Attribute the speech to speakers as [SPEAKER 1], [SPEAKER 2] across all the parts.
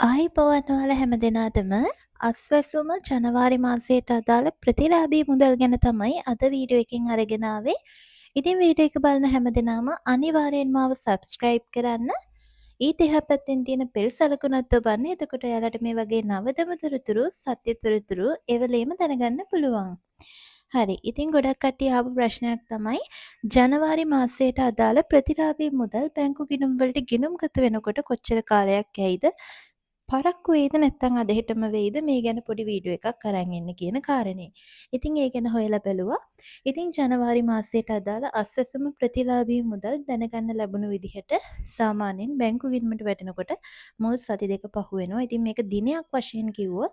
[SPEAKER 1] ආයුබෝවන් ඔයාලා හැම දෙනාටම. අස්වැසුම ජනවාරි මාසයට අදාළ ප්‍රතිලාභී මුදල් ගැන තමයි අද වීඩියෝ එකෙන් අරගෙන ආවේ. ඉතින් වීඩියෝ එක බලන හැම දෙනාම අනිවාර්යෙන්ම මාව සබ්ස්ක්‍රයිබ් කරන්න. ඊට එහා පැත්තෙන් තියෙන බෙල් සලකුණත් ඔබන්න. එතකොට ඔයාලට මේ වගේ නවතම තොරතුරු, සත්‍ය තොරතුරු එවෙලේම දැනගන්න පුළුවන්. හරි. ඉතින් ගොඩක් කට්ටිය අහපු ප්‍රශ්නයක් තමයි ජනවාරි මාසයට අදාළ ප්‍රතිලාභී මුදල් බැංකු ගිණුම් වලට ගිණුම්ගත වෙනකොට කොච්චර කාලයක් යයිද? පරක්කු වෙයිද නැත්නම් අද හෙටම වෙයිද, මේ ගැන පොඩි වීඩියෝ එකක් අරන් එන්න කියන කාරණේ. ඉතින් ඒ ගැන හොයලා බැලුවා. ඉතින් ජනවාරි මාසයට අදාළ අස්වැසුම ප්‍රතිලාභී මුදල් දැනගන්න ලැබුණු විදිහට සාමාන්‍යයෙන් බැංකු ගිණුමට වැටෙනකොට මුල් සති දෙක පහු වෙනවා. ඉතින් මේක දිනයක් වශයෙන් කිව්වොත්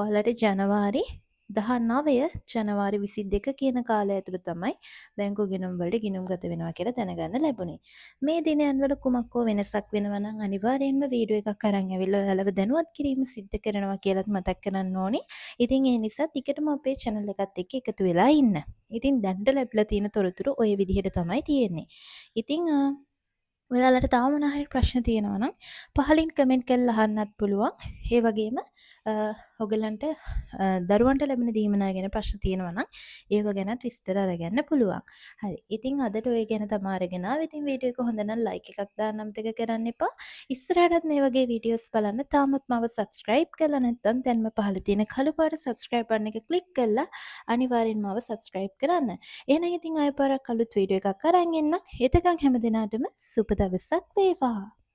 [SPEAKER 1] ඔයාලට ජනවාරි 19, ජනවාරි 22 කියන කාලය ඇතුළත තමයි බැංකු ගිණුම් වලට ගිණුම්ගත වෙනවා කියලා දැනගන්න ලැබුණේ. මේ දිනයන් වල කුමක් හෝ වෙනසක් වෙනවා නම් අනිවාර්යෙන්ම වීඩියෝ එකක් අරන් ඇවිල්ලා ඔයාලව දැනුවත් කිරීම සිද්ධ කරනවා කියලත් මතක් කරන්න ඕනේ. ඉතින් ඒ නිසා දිගටම අපේ channel එකත් එක්ක එකතු වෙලා ඉන්න. ඉතින් දැනට ලැබිලා තියෙන තොරතුරු ඔය විදිහට තමයි තියෙන්නේ. ඉතින් ඔයාලට තව මොන හරි ප්‍රශ්න තියෙනවා නම් පහලින් කමෙන්ට් කරලා අහන්නත් පුළුවන්. ඒ වගේම ඔයගලන්ට දරුවන්ට ලැබෙන දීමනා ගැන ප්‍රශ්න තියෙනවා නම් ඒව ගැනත් විස්තර අරගන්න පුළුවන්. හරි. ඉතින් අදට ඔය ගැන තමා අරගෙන ආවේ. ඉතින් වීඩියෝ එක හොඳ නම් ලයික් එකක් දාන්න අමතක කරන්න එපා. ඉස්සරහටත් මේ වගේ වීඩියෝස් බලන්න තාමත් මාව සබ්ස්ක්‍රයිබ් කරලා නැත්නම් දැන්ම පහළ තියෙන කළු පාට සබ්ස්ක්‍රයිබ් බටන් එක ක්ලික් කරලා අනිවාර්යෙන්ම මාව සබ්ස්ක්‍රයිබ් කරන්න. එහෙනම් ඉතින් ආයෙ පාරක් අලුත් වීඩියෝ එකක් අරන් එන්නම්. එතකන් හැම දිනාටම සුබ දවසක් වේවා.